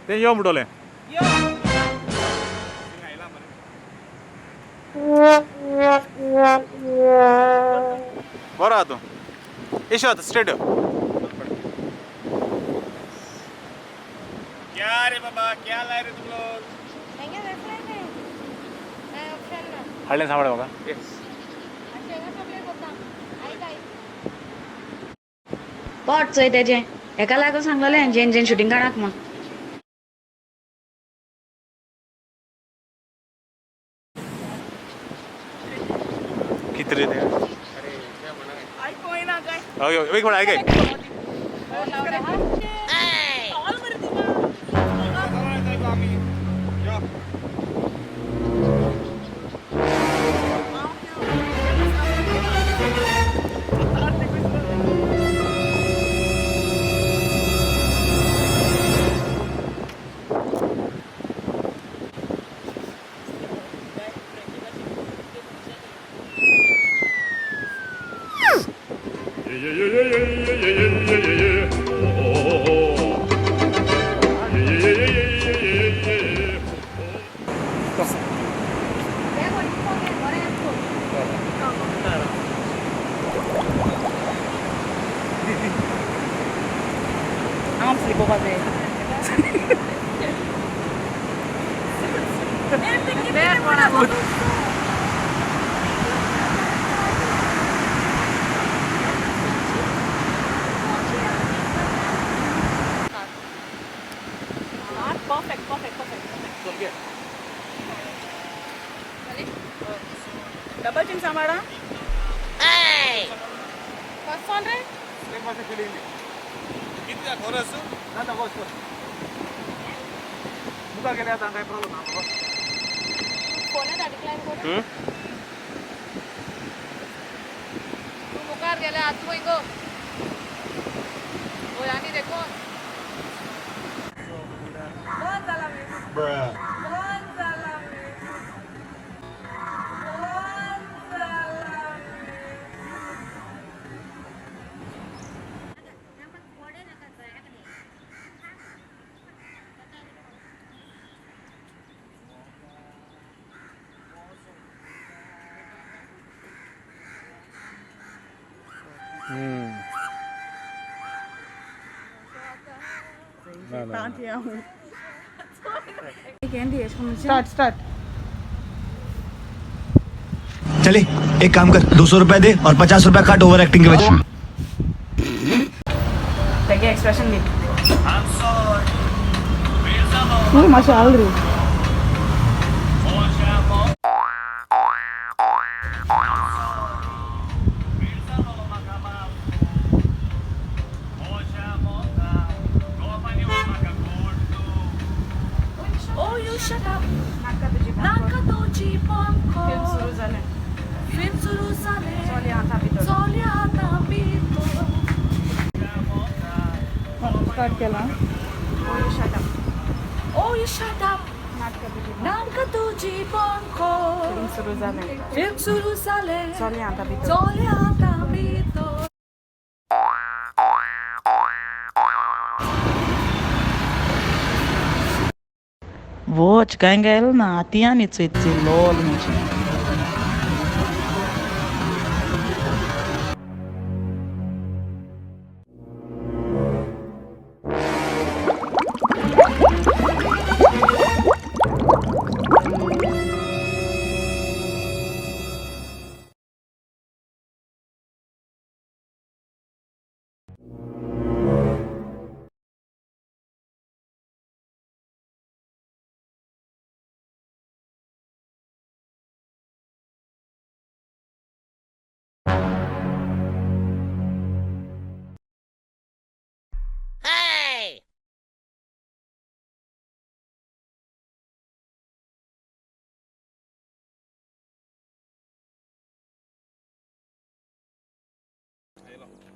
ते यो म्हणटोलें. बरो आहा तूं. येशो आतां स्ट्रेट यो. क्या रे बाबा, क्या लाए रे तुम लोग? हाडलें सांबाळ म्हाका. पोट चोय तेजें. हेका लागून सांगलेलें जेन जेन शुटींग काडाक म्हूण. कित रे तें? ओके ओके, एक मिनट आयक आयक. Arm slip over there. Perfect, perfect, perfect, perfect. Double chin सांभाळा. First one रे. किती खोरस? ना ना, बस बस, मुखार गेले आतां कांय प्रॉब्लम ना. फोन धाडी क्लायम करून. तूं मुखार गेले आतां खंय गो? वयांनी देखून. बंद जाला मी. बंद जाला मी. बंद जाला मी. Start start. चले एक काम कर, 200 रुपए दे और 50 रुपए काट ओवर एक्टिंग के वजह. तेगे एक्सप्रेशन दी. मातशें हाल रे. Oh, you shut up. नाका तुजी पंखो. फिल्म सुरू जालें. फिल्म सुरू जालें. चोलया आतां भितर. चोलया आतां भितर. स्टार्ट केलां. Oh, you shut up. Oh, you shut up. नाटकां तुजी. नाका तुजी पंखो. फिल्म सुरू जालें. फिल्म सुरू जालें. चोलया आतां भितर. चोलया आतां भितर. वच कांय गेल ना आती चोयची लोल म्हजी.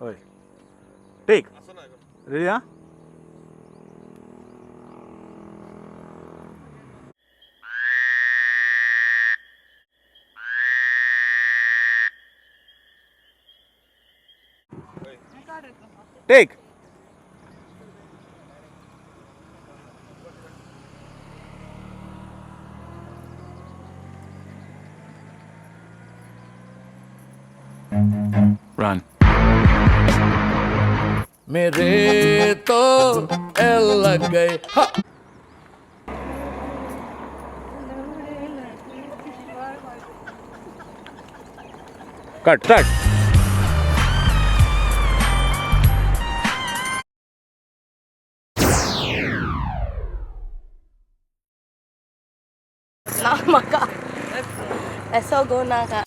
हय, टेक रेडी. हा, टेक. Run. मेरे तो एल लग गए। Cut start. ना म्हाका. असो गो नाका.